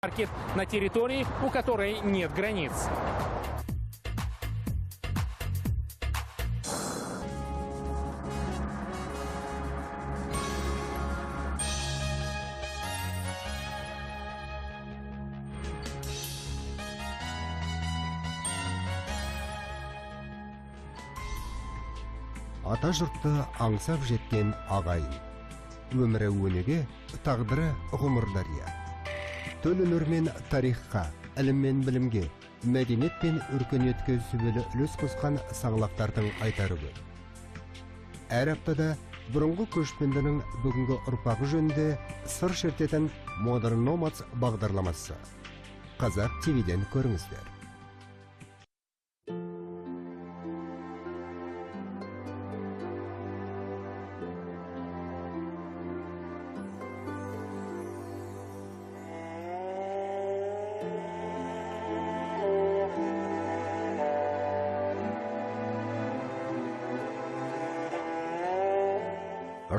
Маркет на территории, у которой нет границ. Ата жұртты аңсап жеткен ағайын. Өмірі өнеге, тағдыры ғұмыр дария. Төл өнер мен тарихқа, ілім мен білімге, мәдениет пен өркениетке сүбелі үлес қосқан саңлақтардың айтары көп. Әр аптада бұрынғы көшпендінің бүгінгі ұрпағы жөнінде сыр шертетін Modern Nomads бағдарламасы. Қазақ ТВ-ден көріңіздер.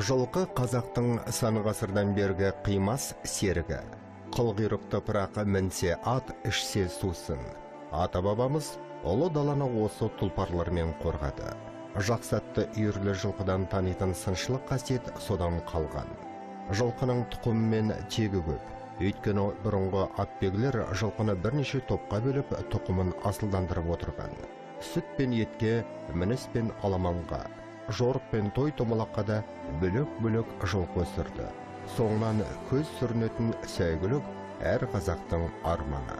Жылқы қазақтың сан ғасырдан бергі қимас серігі. Қылқұйрық топырақ мінсе ат, ішсе сусын. Ата-бабамыз ұлы даланы осы тұлпарлармен қорғады. Жақсы атты үйірлі жылқыдан танитын сыншылық қасиет содан қалған. Жылқының тұқымы мен тегі көп. Өйткені бұрынғы атбегілер жылқыны бірнеше топқа бөліп, тұқымын асылдандырып отырған. Сүт пен етке, мініс пен аламанға, жорық пен той томалаққа да бөлек-бөлек жылқы өсірді. Соңынан көз сүрінетін сәйгүлік әр қазақтың арманы.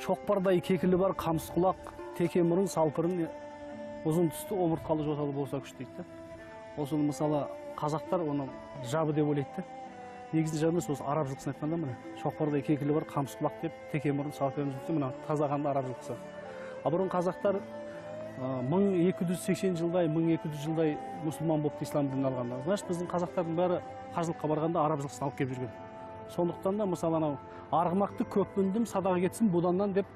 Шоқпардай кекілі бар қамыс құлақ, теке мұрын, салпырын, ұзын түсті омыртқалы жоталы болса күш дейді. Осыны мысалы қазақтар оны жабы деп ойлайды. Негізінде жабы емес, осы араб жылқысын айтқанда міне шоқпардай кекілі бар қамыс құлақ деп, теке мұрын, салпырын ұзын түсті, мына таза қанды араб жылқысы. Ал бұрын қазақтар 1280 жылдай, 1200 жылдай мұсылман болып ислам дінін алғанда. Значит, біздің қазақтардың бәрі қажылыққа барғанда араб жылқысын алып келіп жүрген. Сондықтан да мысалы анау арғымақты көп міндім, садаға кетсін буданнан деп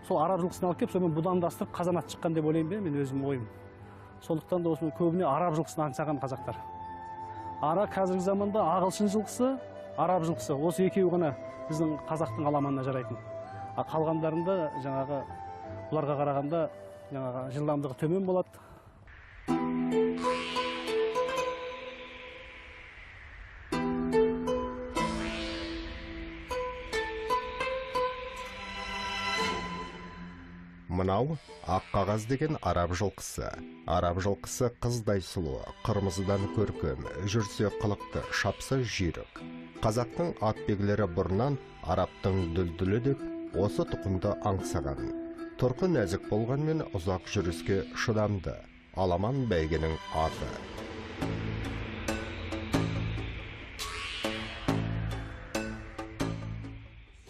сол араб жылқысын алып келіп, сонымен будандастырып қазан ат шыққан деп ойлаймын мен өзім ойым. Сондықтан да осыны көбіне араб жылқысын аңсаған қазақтар. Ара қазіргі заманда ағылшын жылқысы, араб жылқысы, осы екеуі ғана біздің қазақтың аламанына жарайтын. А қалғандарында жаңағы бұларға қарағанда жаңағы жылдамдығы төмен болады. Мынау ақ қағаз деген араб жылқысы. Араб жылқысы қыздай сұлу, қырмызыдан көркем, жүрсе қылықты, шапса жүйрік. Қазақтың атбегілері бұрыннан арабтың дүлдүлі деп осы тұқымды аңсаған. Тұрқы нәзік болғанмен ұзақ жүріске шыдамды. Аламан бәйгенің аты.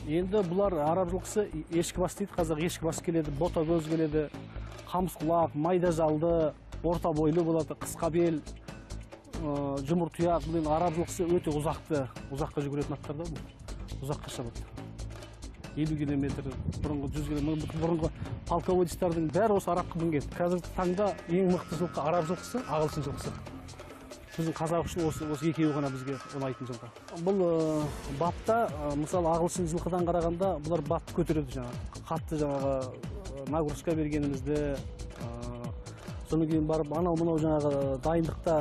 Енді бұлар араб жылқысы ешкі бас дейді, қазақ ешкі бас келеді, бота көз келеді, қамыс құлақ, майда жалды, орта бойлы болады, қысқа бел, жұмыр тұяқ. Бұл енді араб жылқысы өте ұзақты, ұзаққа жүгіретін аттар да бұл. Ұзаққа шабады. 50 километр, бұрынғы 100 километр, бұрынғы полководецтардың бәрі осы арабқа мінген. Қазіргі таңда ең мықты жылқы араб жылқысы, ағылшын жылқысы. Біздің қазақ үшін осы екеуі ғана бізге ұнайтын жылқы. Бұл бапта, мысалы ағылшын жылқыдан қарағанда бұлар бапты көтереді жаңағы. Қатты жаңағы нагрузка бергенімізде, содан кейін барып анау мынау жаңағы дайындықта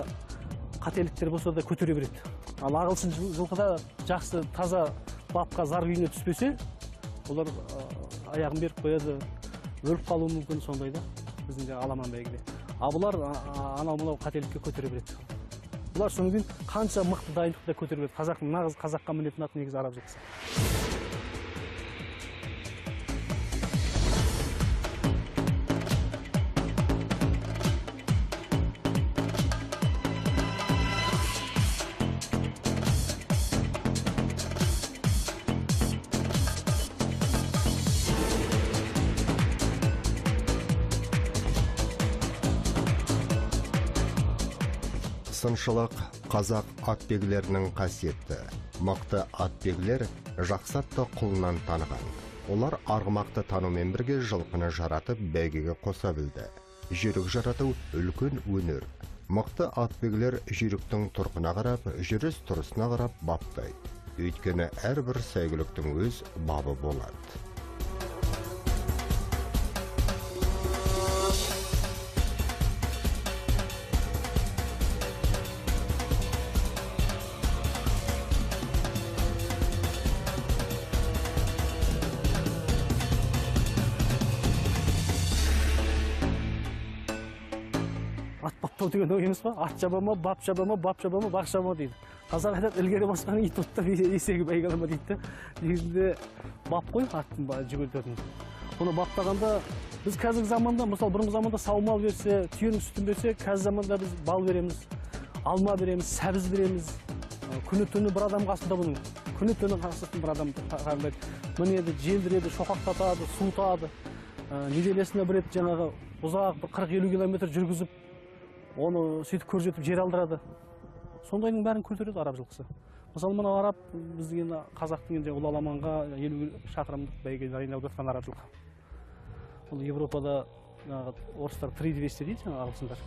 қателіктер болса да көтере береді. Ал ағылшын жылқыда жақсы таза бапқа зар күйіне түспесе, олар аяғын беріп қояды, өліп қалуы мүмкін сондай да біздің жаңағы аламан бәйгеде. Ал бұлар анау мынау қателікке көтере береді. Бұлар содан кейін қанша мықты дайындықта көтере береді. Қазақтың нағыз қазаққа мінетін аты негізі араб жылқысы. Сыншылық, Қазақ атбегілерінің қасиетті, мықты атбегілер жақсы атты құлынан таныған. Олар арғымақты танумен бірге жылқыны жаратып бәйгеге қоса білді. Жүйрік жарату үлкен өнер. Мықты атбегілер жүйріктің тұрқына қарап, жүріс тұрысына қарап баптайды. Өйткені әрбір сәйгүліктің өз бабы болады. Ат баптау деген ой емес па? Ат жаба ма, бап жаба ма, бап жаба ма, бақ жаба ма дейді. Қазақ айтады, ілгері басқан ит оттап есегі бәйге ала ма дейді. Негізінде бап қой аттың жүгіртетін. Бұны баптағанда біз қазіргі заманда, мысалы бұрынғы заманда саумал берсе, түйенің сүтін берсе, қазіргі заманда біз бал береміз, алма береміз, сәбіз береміз. Күні түні бір адам қасында бұның. Күні түні қасында бір адам қарамайды. Мінеді, желдіреді, шоқақтатады, суытады. Неделесіне бір рет жаңағы ұзақ бір 40-50 километр жүргізіп, оны сөйтіп көрсетіп жер алдырады. Сондайдың бәрін көтереді араб жылқысы. Мысалы мына араб біздің енді қазақтың енді ұлы аламанға 50 шақырымдық бәйге дайындап жатқан араб жылқы. Бұл Европада жаңағы орыстар 3200 дейді жаңағы ағылшындар.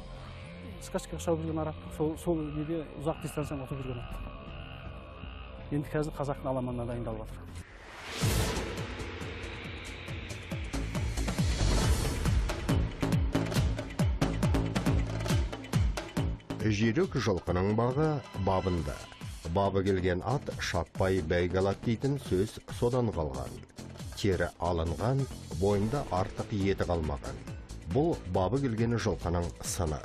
Скачкаға шауып жүрген араб, сол неде ұзақ дистанцияны ұтып жүрген ат. Енді қазір қазақтың аламанына дайындалып жатыр. Жүйрік жылқының бағы бабында. Бабы келген ат шаппай бәйге алады дейтін сөз содан қалған. Тері алынған, бойында артық еті қалмаған. Бұл бабы келген жылқының сыны.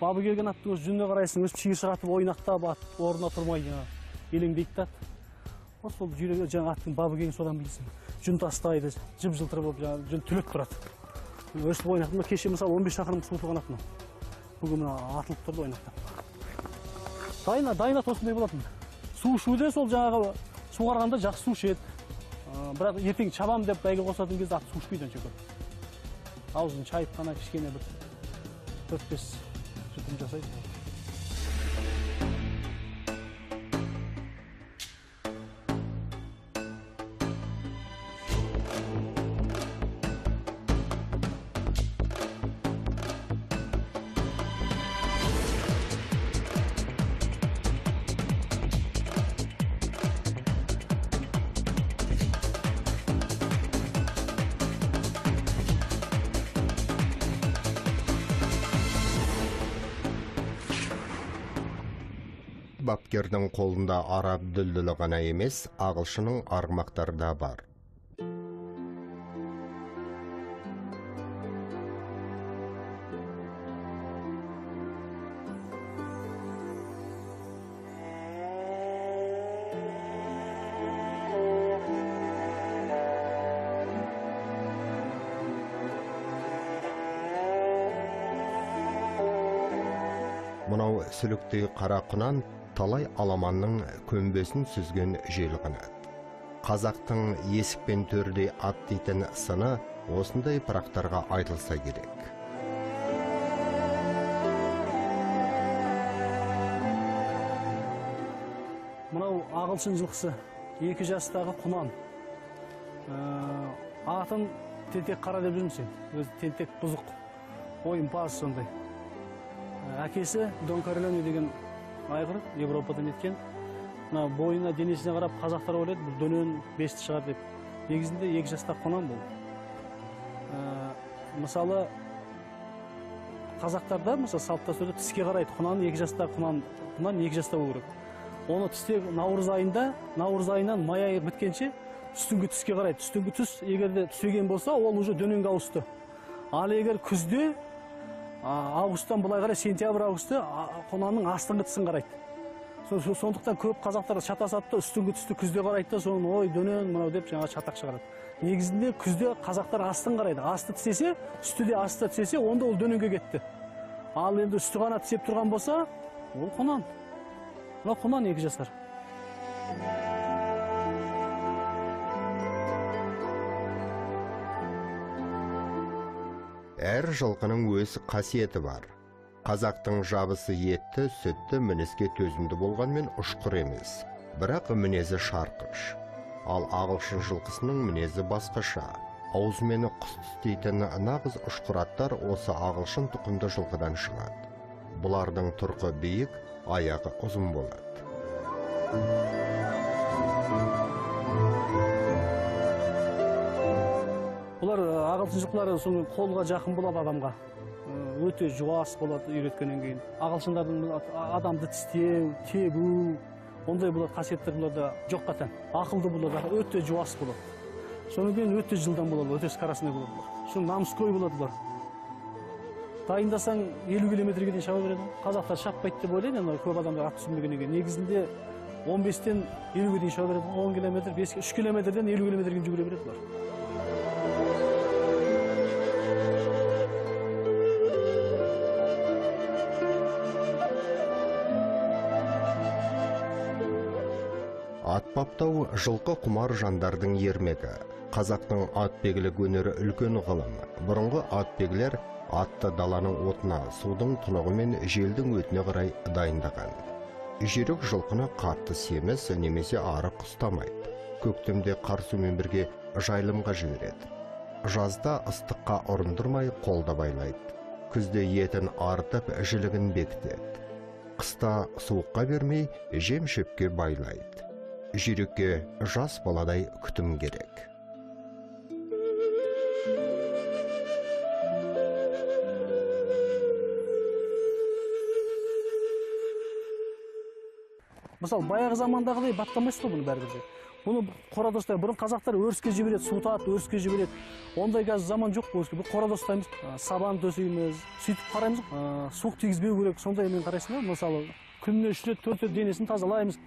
Бабы келген аттың өз жүніне қарайсың, өз шиыр шығартып ойнақтап ат орнына тұрмай елеңдейді ат. Сол жүйрік жаңа аттың бабы келген содан білесің. Жүн тастайды, жып жылтыр болып жаңа жүн түлеп тұрады. Өстіп ойнақтым. Кеше мысалы 15 шақырым суытылған ат мынау. Бүгін мына атылып тұрды ойнақтап. Дайын ат осындай болатын. Су ішуде сол жаңағы суғарғанда жақсы су ішеді. Бірақ ертең шабам деп бәйге қосатын кезде ат су ішпейді онша көп. Аузын шайып қана кішкене бір 4-5 жұтым жасайды. Бапкердің қолында араб дүлдүлі ғана емес, ағылшынның арғымақтары да бар. Мынау сүліктей қара құнан талай аламанның көмбесін сүзген желқанат. Қазақтың есік пен төрдей ат дейтін сыны осындай пырақтарға айтылса керек. Мынау ағылшын жылқысы, 2 жастағы құнан. Атын тентек қара деп жүрмін сен. Өзі тентек бұзық, ойынпаз сондай. Әкесі Дон Корлеоне деген айғыр, Европадан еткен. Мына бойына, денесіне қарап қазақтар ойлайды, бұл дөнен бесті шығар деп. Негізінде 2 жастағы құнан бұл. Мысалы, қазақтарда, мысалы, салт дәстүрде тіске қарайды. Құнан 2 жастағы құнан, құнан 2 жаста болу керек. Оны тісте наурыз айында, наурыз айынан май айы біткенше үстіңгі түске қарайды. Үстіңгі түс егер де түсеген болса, ол уже дөненге ауысты. Ал егер күзде, августтан былай қарай, сентябрь, августта құнанның астыңғы тісін қарайды. Сондықтан көп қазақтар шатасады да, үстіңгі түсті күзде қарайды да, соны ой дөнен мынау деп жаңа шатақ шығарады. Негізінде күзде қазақтар астын қарайды. Асты тісесе, үсті де асты тісесе, онда ол дөненге кетті. Ал енді үсті ғана тісеп тұрған болса, ол құнан. Мынау құнан 2 жасар. Әр жылқының өз қасиеті бар. Қазақтың жабысы етті, сүтті, мінезге төзімді болғанмен ұшқыр емес, бірақ мінезі шарқыш. Ал ағылшын жылқысының мінезі басқаша. Аузымен құс тістейтін нағыз ұшқыр аттар осы ағылшын тұқымды жылқыдан шығады. Бұлардың тұрқы биік, аяғы ұзын болады. Бұлар ағылшын жылқылары соның қолға жақын болады адамға. Өте жуас болады үйреткеннен кейін. Ағылшындардың адамды тістеу, тебу, ондай болады қасиеттер бұларда жоққа тән. Ақылды болады, өте жуас болады. Содан кейін өте жылдам болады, өте скоростной болады бұлар. Сосын намыскөй болады бұлар. Дайындасаң 50 километрге дейін шаба береді. Қазақтар шаппайды деп ойлайды, енді көп адамдар ат түсінбегеннен кейін. Негізінде 15-тен 50-ге дейін шаба береді. 10 километр, 5, 3 километрден 50 километрге дейін жүгіре береді бұлар. Ат баптау жылқы құмар жандардың ермегі. Қазақтың атбегілік өнері үлкен ғылым. Бұрынғы атбегілер атты даланың отына, судың тұнығы мен желдің өтіне қарай дайындаған. Жүйрік жылқыны қатты семіз немесе арық ұстамайды. Көктемде қар сумен бірге жайылымға жібереді. Жазда ыстыққа ұрындырмай қолда байлайды. Күзде етін артып, жілігін бекітеді. Қыста суыққа бермей, жем шөпке байлайды. Жүйрікке жас баладай күтім керек. Мысалы, баяғы замандағыдай баптамайсыз ғой бұны бәрібір де. Бұны қорада ұстайды. Бұрын қазақтар өріске жібереді, суытады, өріске жібереді. Ондай қазір заман жоқ өріске. Бұл қорада ұстаймыз, сабан төсейміз, сөйтіп қараймыз. Суық тигізбеу керек, сондаймен қарайсың да. Мысалы, күніне 3 рет, 4 рет денесін тазалаймыз.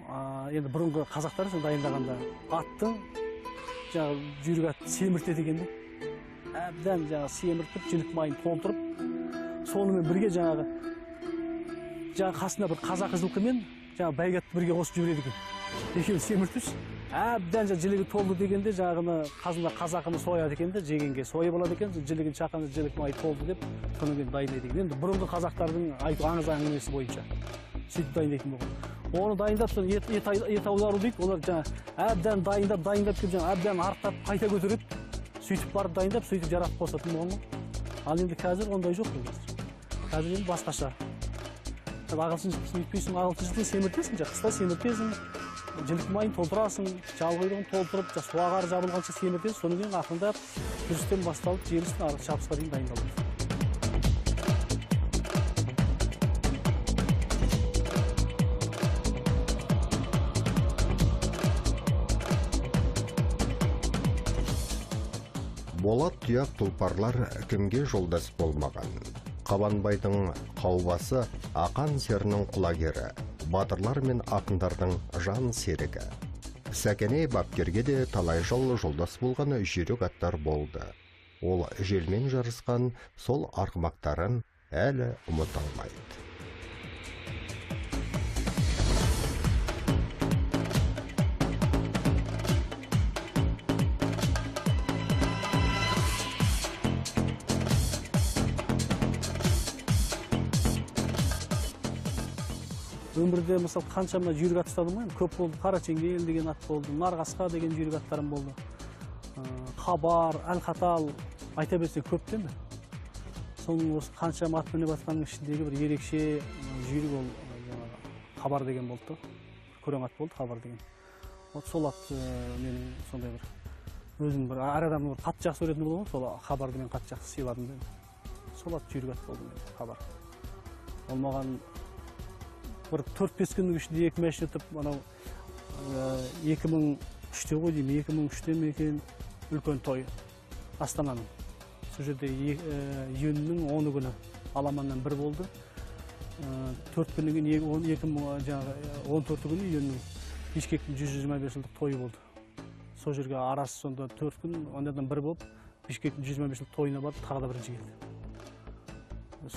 Енді бұрынғы қазақтар сол дайындағанда аттың жаңағы жүйрік атты семіртеді екен де. Әбден жаңағы семіртіп, жілік майын толтырып, сонымен бірге жаңағы қасында бір қазақы жылқымен жаңағы бәйге атты бірге қосып жібереді екен. Екеуін семіртіп, әбден жілігі толды дегенде жаңағыны қасында қазақыны сояды екен де, жегенге сойып алады екен, жілігін шаққанда жілік майы толды деп содан кейін дайындайды екен. Енді бұрынғы қазақтардың айту аңыз әңгімесі бойынша сөйтіп дайындайтын болған. Оны дайындап соны ет аудару дейді. Олар жаңа әбден дайындап келіп жаңа әбден арықтап қайта көтеріп, сөйтіп барып дайындап, сөйтіп жаратып қосатын болған ғой. Ал енді қазір ондай жоқ қой қазір. Қазір енді басқаша. Ағылшын жылқысын өйтпейсің, ағылшын жылқысын семіртесің, қыста семіртесің, жілік майын толтырасың, жал құйрығын толтырып, суағары жабылғанша семіртесің, содан кейін ақырындап күріштен басталып, желістен арғы шабысқа дейін дайындалады. Болат тұяқ тұлпарлар кімге жолдас болмаған? Қабанбайдың қаубасы Ақан серінің құлагері, батырлар мен ақындардың жан серігі. Сәкеней бапкерге де талай жыл жолдас болған жүйрік аттар болды. Ол желмен жарысқан сол арғымақтарын әлі ұмыта алмайды. Өмірде мысалы қаншама жүйрік ат ұстадым ғой, көп болды. Қара Шеңгел деген ат болды, Нарғасқа деген жүйрік аттарым болды. Хабар, Әл-Қатал, айта берсе көп те ме? Соның осы қаншама ат мініп атқанның ішіндегі бір ерекше жүйрік ол жаңағы Хабар деген болды. Күрең ат болды, Хабар деген. Вот сол ат менің сондай бір өзім бір әр адамның бір қатты жақсы көретін болған, сол Хабарды мен қатты жақсы сыйладым. Сол ат жүйрік ат болды менің, Хабар. Ол маған бір 4-5 күннің ішінде екі мәшін өтіп, анау 2003-те ғой деймін, 2003-те ме екен үлкен той Астананың. Сол жерде июньнің 10 күні аламаннан бір болды. 4 күннен кейін 14 күні июньнің Бішкектің 125 жылдық тойы болды. Сол жерге арасы сонда 4 күн, ондан бір болып, Бішкектің 125 жылдық тойына барып, тағы да бірінші келді.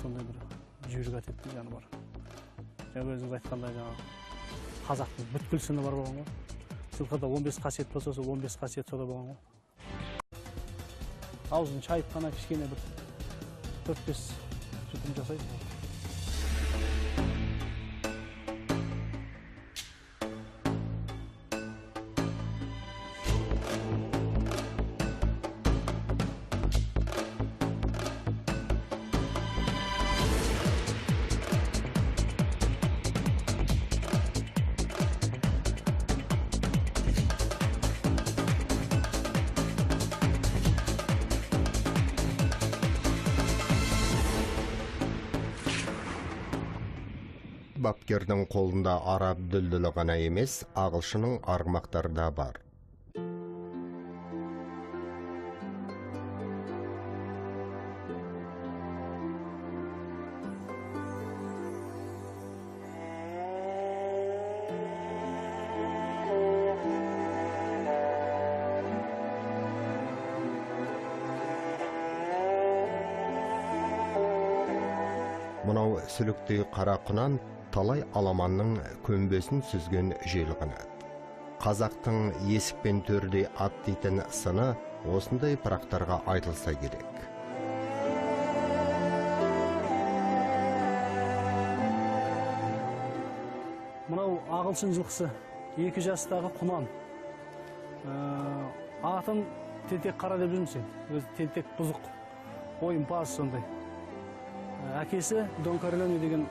Сондай бір жүйрік ат еді жануар. Жаңа өзіңіз айтқандай жаңағы қазақтың бүткіл сыны бар болған ғой. Жылқыда 15 қасиет болса, сол 15 қасиет сода болған ғой. Аузын шайып қана кішкене бір 4-5 жұтым жасайды. Бапкердің қолында араб дүлдүлі ғана емес, ағылшынның арғымақтары да бар. Мынау сүліктей қара құнан талай аламанның көмбесін сүзген желқанат. Қазақтың есік пен төрдей ат дейтін сыны осындай пырақтарға айтылса керек. Мынау ағылшын жылқысы, 2 жастағы құнан. Атын тентек қара деп жүрміз енді. Өзі тентек бұзық, ойынпаз сондай. Әкесі Дон Корлеоне деген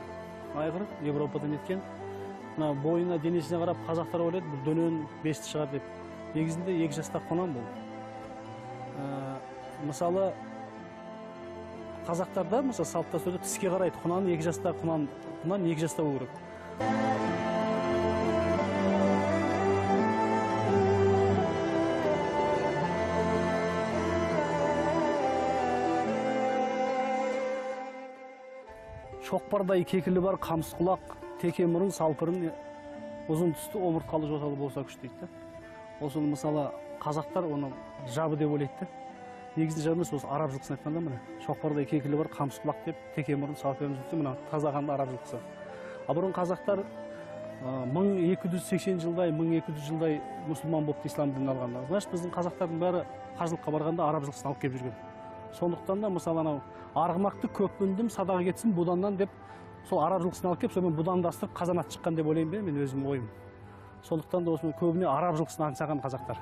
айғыр, Европадан еткен. Мына бойына, денесіне қарап қазақтар ойлайды, бұл дөнен бесті шығар деп. Негізінде 2 жастағы құнан бұл. Мысалы, қазақтарда, мысалы, салт дәстүрде тіске қарайды. Құнан 2 жастағы құнан, құнан 2 жаста болу керек. Шоқпардай кекілі бар қамыс құлақ, теке мұрын, салпырын, ұзын түсті омыртқалы жоталы болса күш дейді. Осыны мысалы қазақтар оны жабы деп ойлайды да. Негізінде жабы емес, осы араб жылқысын айтқанда міне шоқпардай кекілі бар қамыс құлақ деп теке мұрын, салпырын түсті, мына таза қанды араб жылқысы. А бұрын қазақтар 1280 жылдай, 1200 жылдай мұсылман болып ислам дінін алғанда. Значит, біздің қазақтардың бәрі қажылыққа барғанда араб жылқысын алып келіп жүрген. Сондықтан да мысалы анау арғымақты көп міндім, садаға кетсін буданнан деп сол араб жылқысын алып келіп, сонымен будандастырып қазанат шыққан деп ойлаймын мен өзім ойым. Сондықтан да осыны көбіне араб жылқысын аңсаған қазақтар.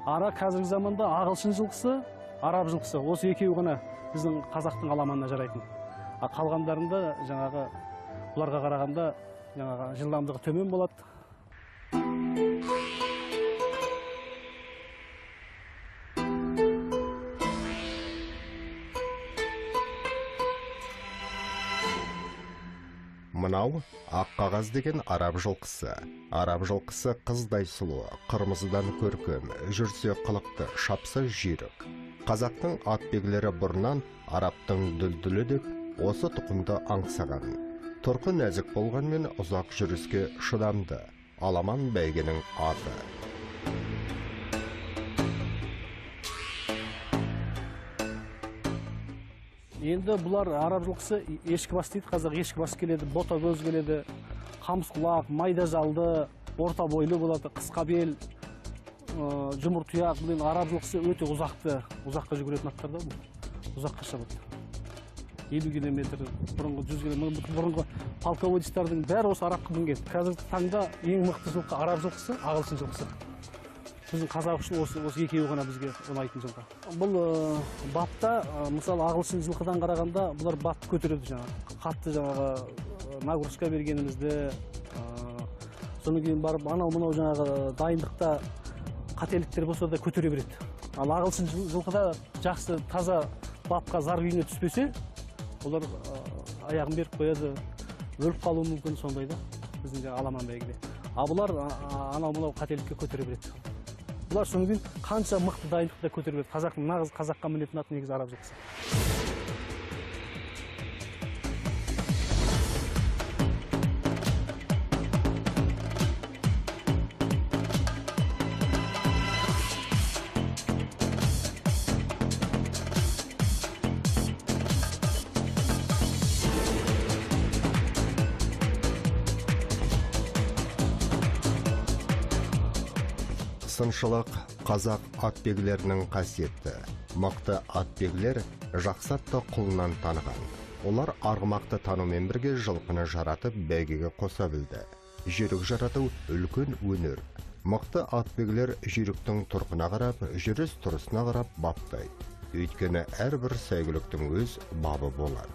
Ара қазіргі заманда ағылшын жылқысы, араб жылқысы, осы екеуі ғана біздің қазақтың аламанына жарайтын. А қалғандарында жаңағы бұларға қарағанда жаңағы жылдамдығы төмен болады. Мынау ақ қағаз деген араб жылқысы. Араб жылқысы қыздай сұлу, қырмызыдан көркем, жүрсе қылықты, шапса жүйрік. Қазақтың ат белгілері бұрыннан арабтың дүлдүлі деп осы тұқымды аңсаған. Тұрқы нәзік болғанмен ұзақ жүріске шыдамды. Аламан бәйгенің аты. Енді бұлар араб жылқысы ешкі бас дейді, қазақ ешкі бас келеді, бота көз келеді, қамыс құлақ, майда жалды, орта бойлы болады, қысқа бел, жұмыр тұяқ. Бұл енді араб жылқысы өте ұзақты, ұзаққа жүгіретін аттар да бұл. Ұзаққа шабады. 50 километр, бұрынғы 100 километр, бұрынғы полководецтардың бәрі осы арабқа мінген. Қазіргі таңда ең мықты жылқы араб жылқысы, ағылшын жылқысы. Біздің қазақ үшін осы екеуі ғана бізге ұнайтын жылқы. Бұл бапта, мысалы, ағылшын жылқыдан қарағанда бұлар бапты көтереді жаңағы. Қатты жаңағы нагрузка бергенімізді, содан кейін барып анау мынау жаңағы дайындықта қателіктер болса да көтере береді. Ал ағылшын жылқыда жақсы таза бапқа зар күйіне түспесе, олар аяғын беріп қояды, өліп қалуы мүмкін сондай да, біздің жаңағы аламан бәйгеде. А бұлар анау мынау қателікке көтере береді. Бұлар содан кейін қанша мықты дайындықта көтере береді. Қазақтың нағыз қазаққа мінетін аты негізі араб жылқысы. Сыншылық Қазақ атбегілерінің қасиеті. Мықты атбегілер жақсы атты құлынан таныған. Олар арғымақты танумен бірге жылқыны жаратып бәйгеге қоса білді. Жүйрік жарату үлкен өнер. Мықты атбегілер жүйріктің тұрқына қарап, жүріс тұрысына қарап баптайды. Өйткені әрбір сәйгүліктің өз бабы болады.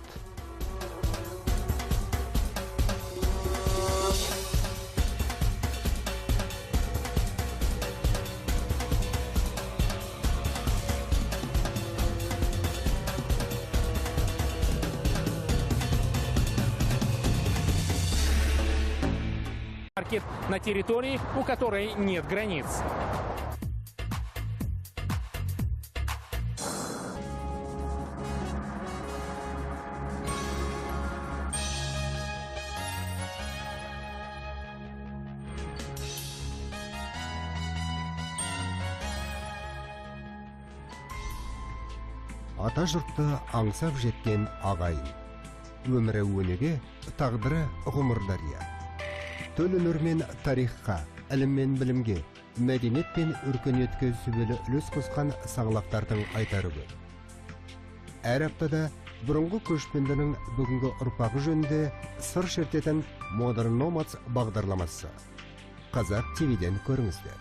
На территории, у которой нет границ. Ата жұртты аңсап жеткен ағайын. Өмірі өнеге, тағдыры ғұмыр дария. Төл өнермен тарихқа, іліммен білімге, мәдениет пен өркениетке сүбелі үлес қосқан саңлақтардың айтары көп. Әр аптада бұрынғы көшпендінің бүгінгі ұрпағы жөнінде сыр шертетін Modern Nomads бағдарламасы. Қазақ ТВ-ден көріңіздер.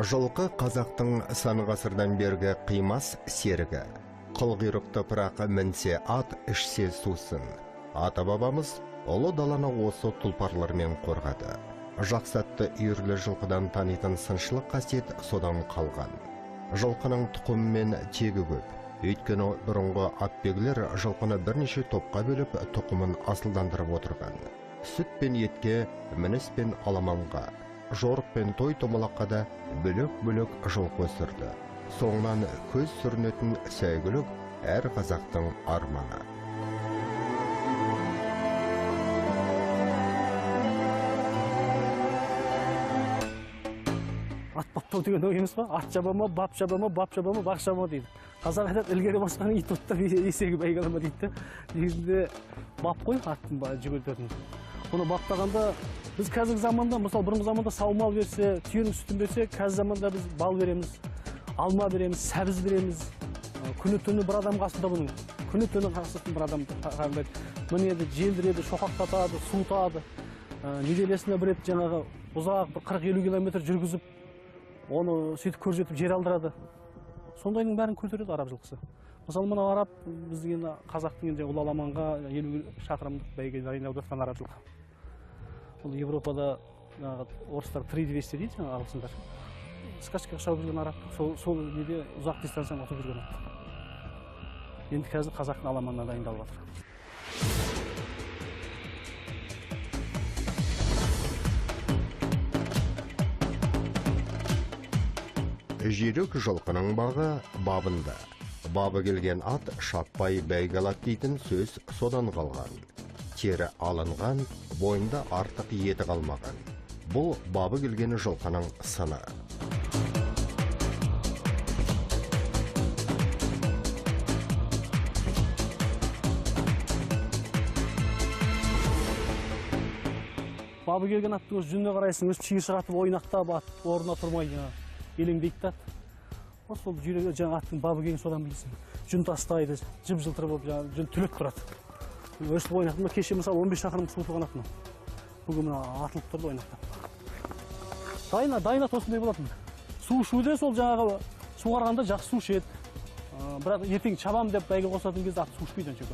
Жылқы қазақтың сан ғасырдан бергі қимас серігі. Қылқұйрық топырақ мінсе ат, ішсе сусын. Ата-бабамыз ұлы даланы осы тұлпарлармен қорғады. Жақсы атты үйірлі жылқыдан танитын сыншылық қасиет содан қалған. Жылқының тұқымы мен тегі көп. Өйткені бұрынғы атбегілер жылқыны бірнеше топқа бөліп, тұқымын асылдандырып отырған. Сүт пен етке, мініс пен аламанға, жорық пен той томалаққа да бөлек-бөлек жылқы өсірді. Соңынан көз сүрінетін сәйгүлік әр қазақтың арманы. Ат баптау деген ой емес па? Ат жаба ма, бап жаба ма, бап жаба ма, бақ жаба ма дейді. Қазақ айтады, ілгері басқанын ит оттап есегі бәйге ала ма дейді. Негізінде бап қой аттың жүгіртетін. Бұны баптағанда біз қазіргі заманда, мысалы бұрынғы заманда саумал берсе, түйенің сүтін берсе, қазіргі заманда біз бал береміз, алма береміз, сәбіз береміз. Күні түні бір адам қасында бұның. Күні түні қасында бір адам қарайды. Мінеді, желдіреді, шоқақтатады, суытады. Неделесіне бір рет жаңағы ұзақ бір 40-50 километр жүргізіп, оны сөйтіп көрсетіп жер алдырады. Сондайдың бәрін көтереді араб жылқысы. Мысалы мына араб біздің енді қазақтың енді ұлы аламанға 50 шақырымдық бәйге дайындап жатқан араб жылқы. Бұл Европада орыстар 3200 дейді, жаңағы ағылшындар. Скачкаға шауып жүрген араб, сол неде ұзақ дистанцияны ұтып жүрген ат. Енді қазір қазақтың аламанына дайындалып жатыр. Жүйрік жылқының бағы бабында. Бабы келген ат шаппай бәйге алады дейтін сөз содан қалған. Тері алынған, бойында артық еті қалмаған. Бұл бабы келген жылқының сыны. Бабы келген аттың өз жүніне қарайсың, өз шиыр шығартып ойнақтап ат орнына тұрмай елеңдейді ат. Сол жүйрік жаңа аттың бабы келген содан білесің. Жүн тастайды, жып-жылтыр болып жаңа жүн түлеп тұрады. Өстіп ойнақтым, кеше мысалы 15 шақырым суытылған ат мынау. Бүгін мына атылып тұрды ойнақтап. Дайын ат осындай болатын. Су ішуде сол жаңағы суғарғанда жақсы су ішеді. Бірақ ертең шабам деп бәйге қосатын кезде ат су ішпейді онша көп.